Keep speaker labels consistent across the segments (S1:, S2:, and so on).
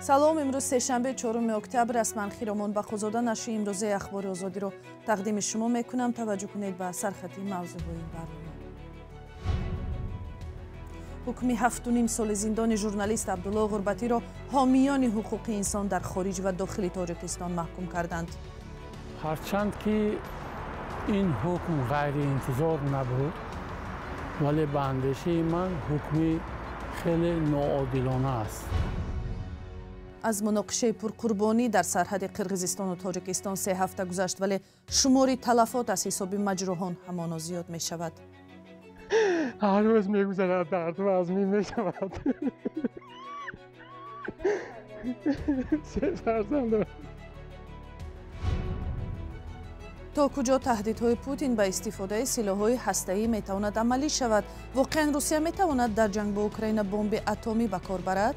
S1: Салом, имрӯз сешанбе, 4 октябр аст. Ман Хиромон Бақозода нашри имрӯзаи Ахбори Озодиро тақдими шумо мекунам. Таваҷҷӯҳ кунед ба сархати мавзӯъҳои ин барнома. Ҳукми 7,5 соли зиндони журналист Абдулло Ғурбатиро ҳомиёни ҳуқуқи инсон дар хориҷ ва дохили Тоҷикистон маҳкум карданд.
S2: Ҳарчанд ки ин ҳукм ғайриинтизор набуд, вале ба андешаи ман ҳукми хеле ноодилона аст.
S1: Аз муноқишаи пурқурбонӣ дар сарҳади Қирғизистону Тоҷикистон 3 ҳафта гузашт, вале шумори талафот аз ҳисоби маҷрӯҳон ҳамоно зиёд мешавад.
S2: Ҳар рӯз мегузарад, дард вазмин мешавад. Се фарзанд дорам.
S1: То куҷо таҳдидҳои Путин ба истифодаи силоҳҳои ҳастаӣ метавонад амалӣ шавад? Воқеан Русия метавонад дар ҷанг бо Украина бомби атомӣ ба кор барад?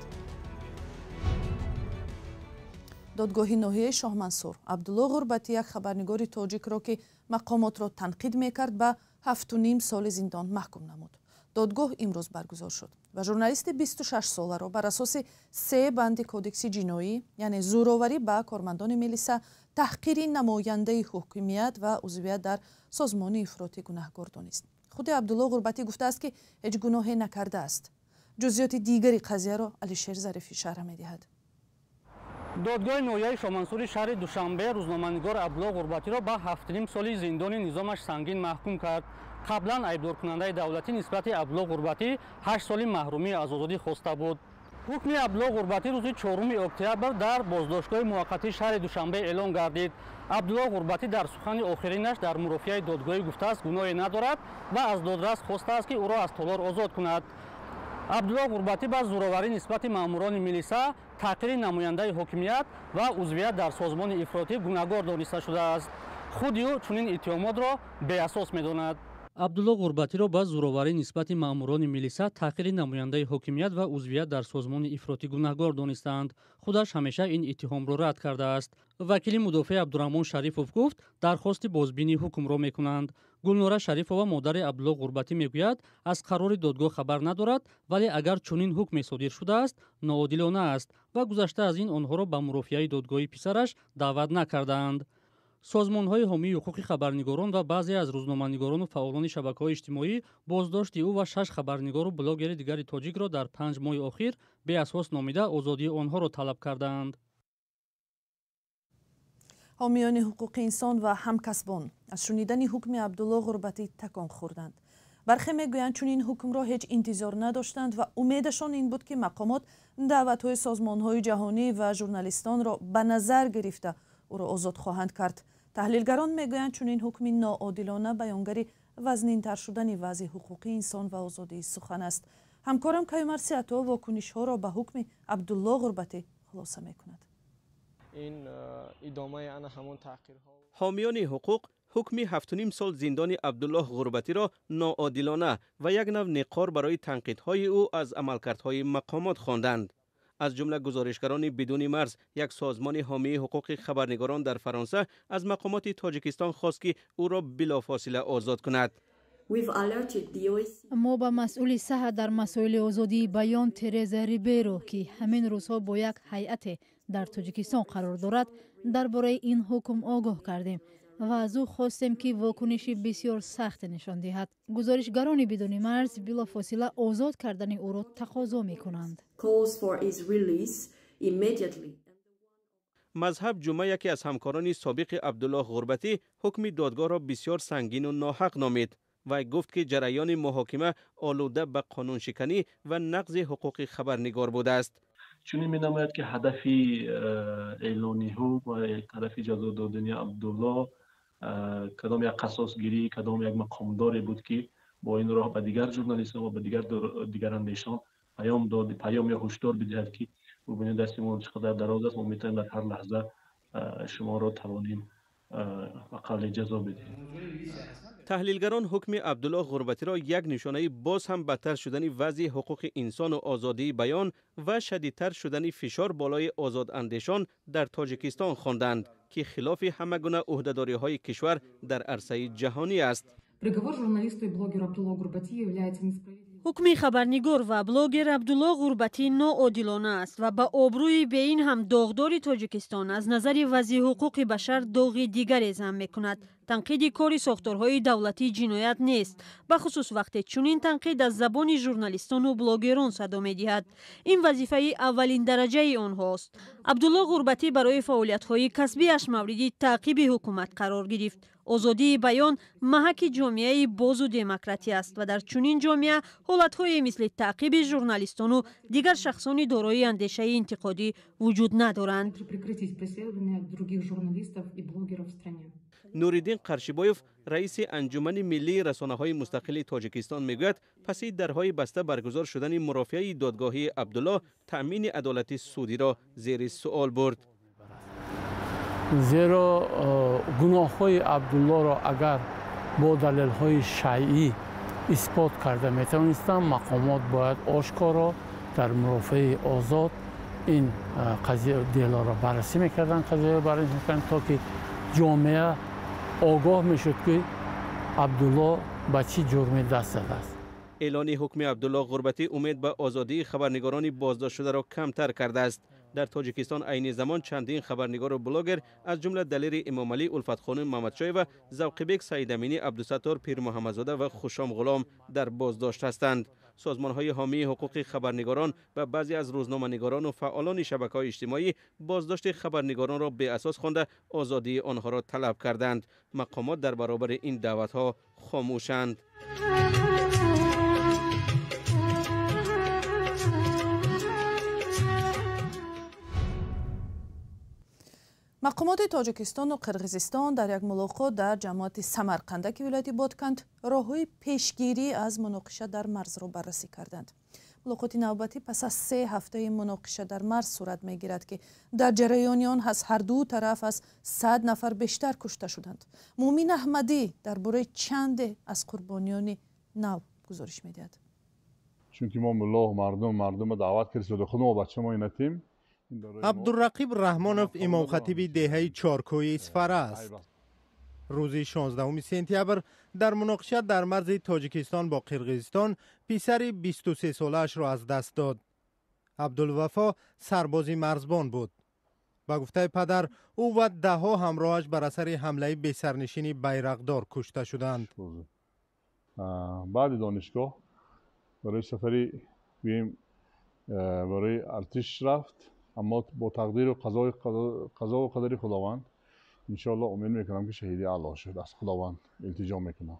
S1: Додгоҳи ноҳияи Шоҳмансур Абдулло Ғурбатӣ, як хабарнигори тоҷикро, ки мақомотро танқид мекард, ба 7,5 соли зиндон маҳкум намуд. Додгоҳ имрӯз баргузор шуд ва журналисти 26-соларо бар асоси 3 банди кодекси ҷиноӣ, яъне зӯроварӣ ба кормандони милиса, таҳқири намояндаи ҳукумият ва узвият дар созмони ифротӣ гунаҳкор донист. Худи Абдулло Ғурбатӣ гуфтааст, ки ҳеҷ гуноҳе накардааст. Ҷузъиёти дигари қазияро Алишер Зарифӣ шарҳ медиҳад.
S3: Додгоҳи ноҳияи Шоҳмансури шаҳри Душанбе рӯзноманигор Абдулло Ғурбатиро ба 7,5 соли зиндони низомаш сангин маҳкум кард. Қаблан айбдоркунандаи давлатӣ нисбати Абдулло Ғурбатӣ 8 соли маҳрумӣ аз озодӣ хоста буд. Ҳукми Абдулло Ғурбатӣ рӯзи 4 октябр дар боздоштгоҳи муваққатии шаҳри Душанбе эълон гардид. Абдулло Ғурбатӣ дар сухани охиринаш дар мурофиаи додгоҳӣ гуфтааст, гуноҳе надорад ва аз додрас хостааст, ки ӯро аз толор озод кунад. Абдулло Ғурбатӣ ба зӯроварӣ нисбати маъмурони милиса, таҳқири намояндаи ҳокимият ва узвият дар созмони ифротӣ гунаҳгор дониста шудааст. Худи ӯ чунин иттиҳомотро беасос медонад. Абдулло Ғурбатиро ба зӯроварӣ нисбати маъмурони милиса, таҳқири намояндаи ҳокимият ва узвият дар созмони ифротӣ гунаҳгор донистаанд. Худаш ҳамеша ин иттиҳомро рад кардааст. Вакили мудофеъ Абдураҳмон Шарифов гуфт, дархости бозбинии ҳукмро мекунанд. Гулнора Шарифова, модари Абдулло Ғурбатӣ, мегӯяд, аз қарори додгоҳ хабар надорад, вале агар чунин ҳукме содир шудааст, ноодилона аст ва гузашта аз ин онҳоро ба мурофиаи додгоҳи писараш даъват накардаанд. Созмонҳои ҳомии ҳуқуқи хабарнигорон ва баъзе аз рӯзноманигорону фаъолони шабакаҳои иҷтимоӣ боздошти ӯ ва 6 хабарнигору блогери дигари тоҷикро дар 5 моҳи охир беасос номида озодии онҳоро талаб кардаанд.
S1: Ҳомиёни ҳуқуқи инсон ва ҳамкасбон аз шунидани ҳукми Абдулло Ғурбатӣ такон хӯрданд. Бархе мегӯянд, чунин ҳукмро ҳеҷ интизор надоштанд ва умедашон ин буд, ки мақомот даъватҳои созмонҳои ҷаҳонӣ ва журналистонро ба назар гирифта ӯро озод хоҳанд кард. Таҳлилгарон мегӯянд, чунин ҳукми ноодилона баёнгари вазнинтар шудани вазъи ҳуқуқи инсон ва озодии сухан аст. Ҳамкорам Каюмар Сиато вокунишҳоро ба ҳукми Абдулло Ғурбатӣ хулоса мекунад.
S4: Ин идомаи ана ҳамон таҳқирҳо.
S5: Ҳомиёни ҳуқуқ ҳукми 7,5 сол зиндони Абдуллоҳ Ғурбатиро ноодилона ва як нав неқор барои танқидҳои ӯ аз амалкардҳои мақомот хонданд. Аз ҷумла гузоришгарони бидуни марз, як созмони ҳомии ҳуқуқи хабарнигорон дар Фаронса, аз мақомоти Тоҷикистон хост, ки ӯро билофосила озод кунад.
S6: Мо ба масъули саҳҳа дар масоили озодии баён Тереза Риберо, ки ҳамин рӯзҳо бо як ҳайате дар Тоҷикистон қарор дорад, дар бораи ин ҳукм огоҳ кардем ва аз ӯ хостем, ки вокуниши бисёр сахте нишон диҳад. Гузоришгарони бидуни марз билофосила озод кардани ӯро тақозо мекунанд.
S5: Мазҳаб Ҷумъа, яке аз ҳамкорони собиқи Абдуллоҳ Ғурбатӣ, ҳукми додгоҳро бисёр сангину ноҳақ номид. Вай гуфт, ки ҷараёни муҳокима олуда ба қонуншиканӣ ва нақзи ҳуқуқи хабарнигор будааст.
S7: Чунин менамояд, ки ҳадафи эълони ҳукм ва ҳадафи ҷазо додани Абдулло кадом як қасосгирӣ, кадом як мақомдоре буд, ки бо ин роҳ ба дигар журналистон ва ба дигарандешон паём дод, паём ё ҳушдор бидиҳад, ки бубинед, дасти мо чӣ қадар дароз аст, мо метавонем дар ҳар лаҳза шуморо тавонем ба қавли ҷазо бидиҳем.
S5: Таҳлилгарон ҳукми Абдуллоҳ Ғурбатиро як нишонаи боз ҳам бадтар шудани вазъи ҳуқуқи инсону озодии баён ва шадидтар шудани фишор болои озодандешон дар Тоҷикистон хонданд, ки хилофи ҳама гуна ӯҳдадориҳои кишвар дар арсаи ҷаҳонӣ аст.
S8: Приговор журналисту и блогеру Абдулло Гурбати является несправедливым. Ҳукми хабарнигор ва блогер Абдулло Ғурбатӣ ноодилона аст ва ба обрӯи беин ҳам доғдори Тоҷикистон аз назари вазъи ҳуқуқи башар доғи дигаре зам мекунад. Танқиди кори сохторҳои давлатӣ ҷиноят нест, бахусус вақте чунин танқид аз забони журналистону блогерон садо медиҳад. Ин вазифаи аввалин дараҷаи онҳост. Абдулло Ғурбатӣ барои фаъолиятҳои касбиаш мавриди таъқиби ҳукумат қарор гирифт. Озодии баён маҳаки ҷомеаи бозу демократӣ аст ва дар чунин ҷомеа ҳолатҳое мисли таъқиби журналистону дигар шахсони дорои андешаи интиқодӣ вуҷуд надоранд.
S5: Нуриддин Қаршибоев, раиси Анҷумани миллии расонаҳои мустақили Тоҷикистон, мегӯяд паси дарҳои баста баргузор шудани мурофиаи додгоҳии Абдулло таъмини адолати судиро зери суол бурд.
S9: Зеро гуноҳҳои Абдуллоро агар бо далелҳои шайъӣ исбот карда метавонистанд, мақомот бояд ошкоро дар мурофиаи озод ин қазия делоро баррасӣ мекарданд, қазияро баррасӣ мекарданд, то ки ҷомеа огоҳ мешуд, ки Абдулло ба чӣ ҷурме даст задааст.
S5: Эълони ҳукми Абдулло Ғурбатӣ умед ба озодии хабарнигорони боздоштшударо камтар кардааст. Дар Тоҷикистон айни замон чандин хабарнигору блогер, аз ҷумла Далери Эмомалӣ, Улфатхонум Мамадшоева, Завқибек Саидаминӣ, Абдусаттор Пирмуҳаммадзода ва Хушом Ғулом дар боздошт ҳастанд. Созмонҳои ҳомии ҳуқуқи хабарнигорон ва баъзе аз рӯзноманигорону фаъолони шабакаҳои иҷтимоӣ боздошти хабарнигоронро беасос хонда озодии онҳоро талаб карданд. Мақомот дар баробари ин даъватҳо хомӯшанд.
S1: Мақомоти Тоҷикистону Қирғизистон дар як мулоқот дар ҷамоати Самарқандаки вилояти Ботканд роҳҳои пешгирӣ аз муноқиша дар марзро баррасӣ карданд. Мулоқоти навбатӣ пас аз 3 ҳафтаи муноқиша дар марз сурат мегирад, ки дар ҷараёни он аз ҳар ду тараф аз 100 нафар бештар кушта шуданд. Муъмин Аҳмадӣ дар бораи чанде аз қурбониёни нав гузориш медиҳад.
S10: Чунки мо мулло мардумро даъват кардем, худ мо бача мо инатим.
S11: Абдурақиб Раҳмонов имомхатиби деҳаи Чоркӯи Исфара аст. Рӯзи 16 сентябр дар муноқиша дар марзи Тоҷикистон бо Қирғизистон писари 23-солаашро аз даст дод. Абдулвафо сарбози марзбон буд. Ба гуфтаи падар, ӯ ва даҳҳо ҳамроҳаш бар асари ҳамлаи бесарнишини байрақдор кушта шуданд.
S10: Баъди донишгоҳ барои сафари гӯем барои артиш рафт, аммо бо тақдиру қазову қадари Худованд иншоалло умед мекунам, ки шаҳиди Аллоҳ шуд. Аз Худованд илтиҷо мекунам.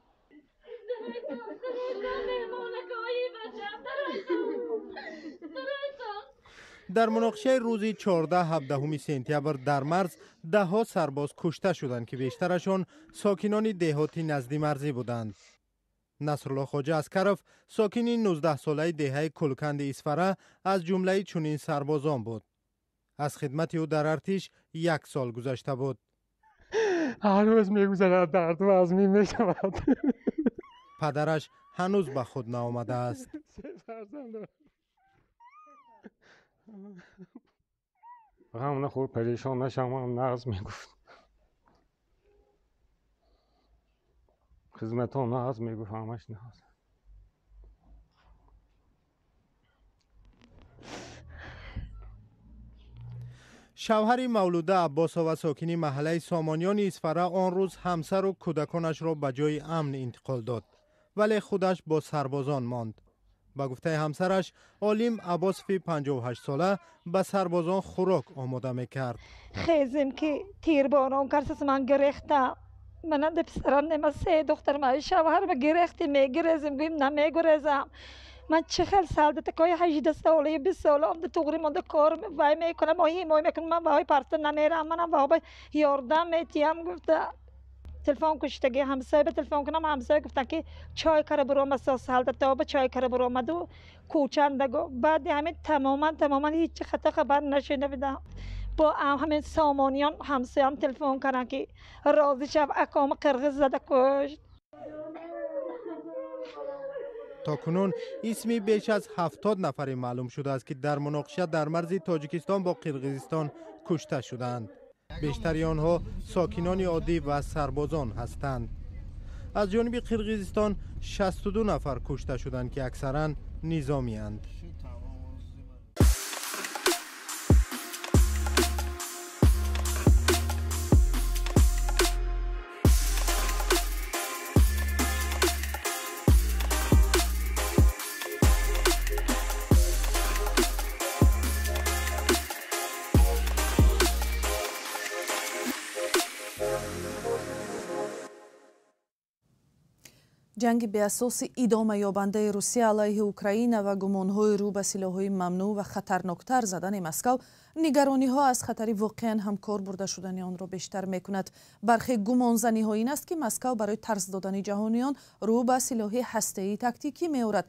S11: Дар муноқишаи рӯзи 14-17 сентябр дар марз даҳҳо сарбоз кушта шуданд, ки бештарашон сокинони деҳоти наздимарзӣ буданд. Насрулло Хоҷа Аскаров, сокини 19-солаи деҳаи Кулканди Исфара, аз ҷумлаи чунин сарбозон буд. Аз хидмати ӯ дар артиш як сол гузашта буд.
S2: Ҳар рӯз мегузарад, дарду азмин мешавад.
S11: Падараш ҳанӯз ба худ наомадааст.
S2: Ғам нахӯр, парешон нашавам, нағз мегуфт. Хизматон нағз мегуфт, ҳамаш нағз.
S11: Шавҳари Мавлуда Аббосова, сокини маҳаллаи Сомониёни Исфара, он рӯз ҳамсару кӯдаконашро ба ҷои амн интиқол дод, вале худаш бо сарбозон монд. Ба гуфтаи ҳамсараш, Олим Аббосови 58-сола ба сарбозон хӯрок омода мекард.
S12: Хезем ки тирборон карсас, ман гирехтам. Мананда писарам нема, се духтарма, шавҳарма гирехти, мегирезем, гӯем намегурезам. Ман чӣ хел солдатакои 18 солаю 20 сола омда туғри монда кор вай мекунам, ҳимоя мекунам, ман ваҳои парта намерам, манам ваҳо ёрдам метиҳам гуфта. Телефон куштаги ҳамсоя ба телефон кунам, ҳамсоя гуфтан ки чой кара буромад, солдатоба чой кара буромаду кӯчандаго. Баъди ҳамин тамоман тамоман ҳеҷ хата хабар нашунавидам. Бо ҳамин Сомониён ҳамсоям телефон карданд ки розӣ шав, акома қирғиз зада кушт.
S11: То кунун исми беш аз 70 нафаре маълум шудааст, ки дар муноқиша дар марзи Тоҷикистон бо Қирғизистон кушта шудаанд. Бештари онҳо сокинони оддӣ ва сарбозон ҳастанд. Аз ҷониби Қирғизистон 62 нафар кушта шуданд, ки аксаран низомиянд.
S1: Ҷанги беасоси идомаёбандаи Русия алайҳи Украина ва гумонҳои рӯ ба силоҳҳои мамнӯъ ва хатарноктар задани Москав нигарониҳо аз хатари воқеан ҳамкор бурда шудани онро бештар мекунад. Бархе гумонзаниҳо ин аст, ки Москав барои тарс додани ҷаҳониён рӯ ба силоҳи ҳастаии тактикӣ меорад.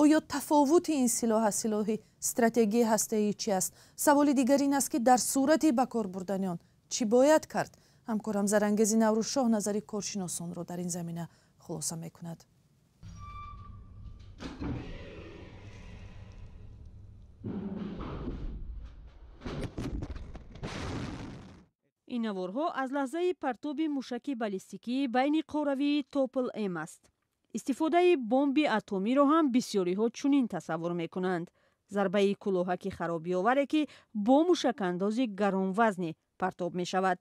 S1: Оё тафовути ин силоҳ аз силоҳи стратегии ҳастаӣ чи аст? Саволи дигар ин аст, ки дар сурати ба кор бурдани он чӣ бояд кард? Ҳамкорам Зарангези Наврӯзшоҳ назари коршиносонро дар ин замина хулоса мекунад.
S8: Ин наворҳо аз лаҳзаи партоби мушаки баллистикии байни қоравии Топл М аст. Истифодаи бомби атомиро ҳам бисёриҳо чунин тасаввур мекунанд: зарбаи кӯлоҳаки харобиоваре, ки бо мушакандози гаронвазне партоб мешавад.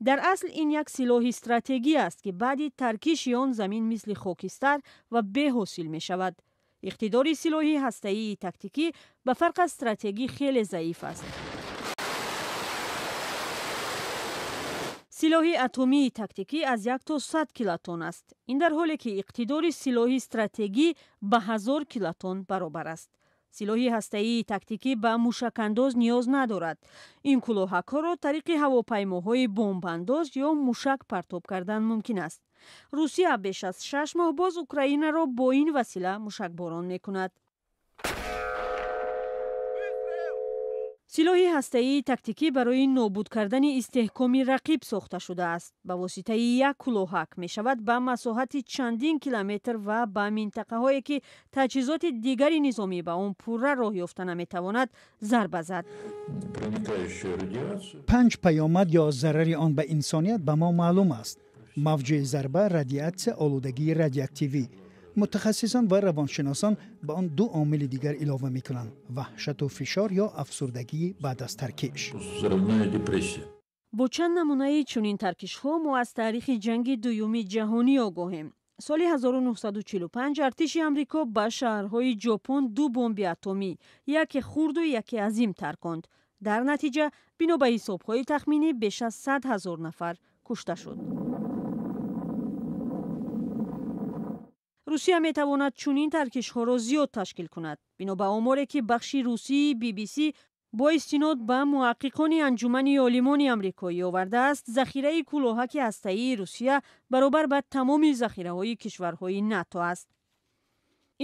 S8: Дар асл ин як силоҳи стратегӣ аст, ки баъди таркиши он замин мисли хокистар ва беҳосил мешавад. Иқтидори силоҳи ҳастаии тактикӣ ба фарқ аз стратегӣ хеле заиф аст. Силоҳи атомии тактикӣ аз 1 то 100 килотон аст. Ин дар ҳоле ки иқтидори силоҳи стратегӣ ба 1000 килотон баробар аст. Силоҳи ҳастаии тактикӣ ба мушакандоз ниёз надорад. Ин кӯлоҳакҳоро тариқи ҳавопаймоҳои бомбандоз ё мушак партоб кардан мумкин аст. Русия беш аз 6 моҳ боз Украинаро бо ин васила мушакборон мекунад. Силоҳи ҳастаии тактикӣ барои нобуд кардани истеҳкоми рақиб сохта шудааст. Ба воситаи як кӯлоҳак мешавад ба масоҳати чандин километр ва ба минтақаҳое, ки таҷҳизоти дигари низомӣ ба он пурра роҳ ёфта наметавонад, зарба зад.
S13: 5 паёмад ё зарари он ба инсоният ба мо маълум аст: мавҷи зарба, радиатсия, олудагии радиоактивӣ. Мутахассисон ва равоншиносон ба он 2 омили дигар илова мекунанд: ваҳшату фишор ё афсурдагии баъд аз таркиш.
S8: Бо чанд намунаи чунин таркишҳо мо аз таърихи ҷанги дуюми ҷаҳонӣ огоҳем. Соли 1945 артиши Амрико ба шаҳрҳои Ҷопон 2 бомби атомӣ, яке хурду яке азим тарконд. Дар натиҷа бино ба ҳисобҳои тахминӣ беш аз 100 000 нафар кушта шуд. Русия метавонад чунин таркишҳоро зиёд ташкил кунад. Бино ба оморе, ки бахши русии BBC бо истинод ба муҳаққиқони анҷумани олимони амрикоӣ овардааст, захираи кӯлоҳаки ҳастаии Русия баробар ба тамоми захираҳои кишварҳои НАТО аст.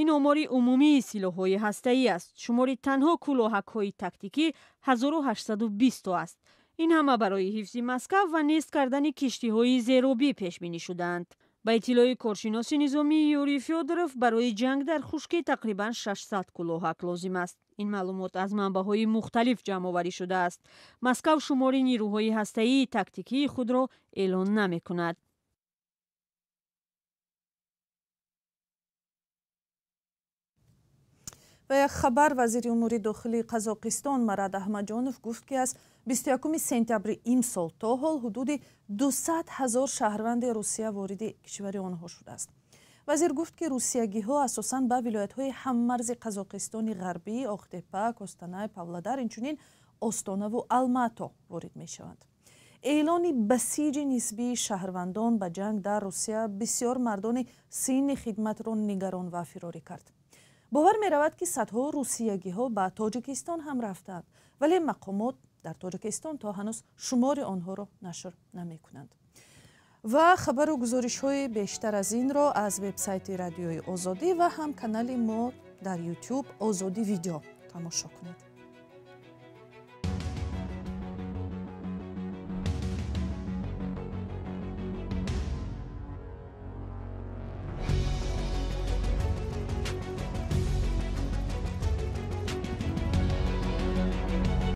S8: Ин омори умумии силоҳҳои ҳастаӣ аст. Шумори танҳо кӯлоҳакҳои тактикӣ 1820 то аст. Ин ҳама барои ҳифзи Москав ва нест кардани киштиҳои зеробӣ пешбинӣ шудаанд. Ба иттилои коршиноси низомӣ Юрий Фёдоров, барои ҷанг дар хушкӣ тақрибан 600 кӯлоҳак лозим аст. Ин маълумот аз манбаъҳои мухталиф ҷамъоварӣ шудааст. Москав шумори нирӯҳои ҳастаии тактикии худро эълон намекунад.
S1: Ва як хабар: вазири умури дохилии Қазоқистон Марат Аҳмаджонов гуфт, ки аз 21 сентябри имсол то ҳол ҳудуди 200 000 шаҳрванди Русия вориди кишвари онҳо шудааст. Вазир гуфт, ки русиягиҳо асосан ба вилоятҳои ҳаммарзи Қазоқистони ғарбӣ, Оқтепа, Костанай, Павлодар, инчунин Остонаву Алмато ворид мешаванд. Эълони басиҷи нисбии шаҳрвандон ба ҷанг дар Русия бисёр мардони синни хидматро нигарон ва фирорӣ кард. Бовар меравад, ки садҳо русиягиҳо ба Тоҷикистон ҳам рафтаанд, вале мақомот дар Тоҷикистон то ҳанӯз шумори онҳоро нашр намекунанд. Ва хабару гузоришҳои бештар аз инро аз вебсайти Радиои Озодӣ ва ҳам канали мо дар YouTube Озодӣ видео тамошо кунед.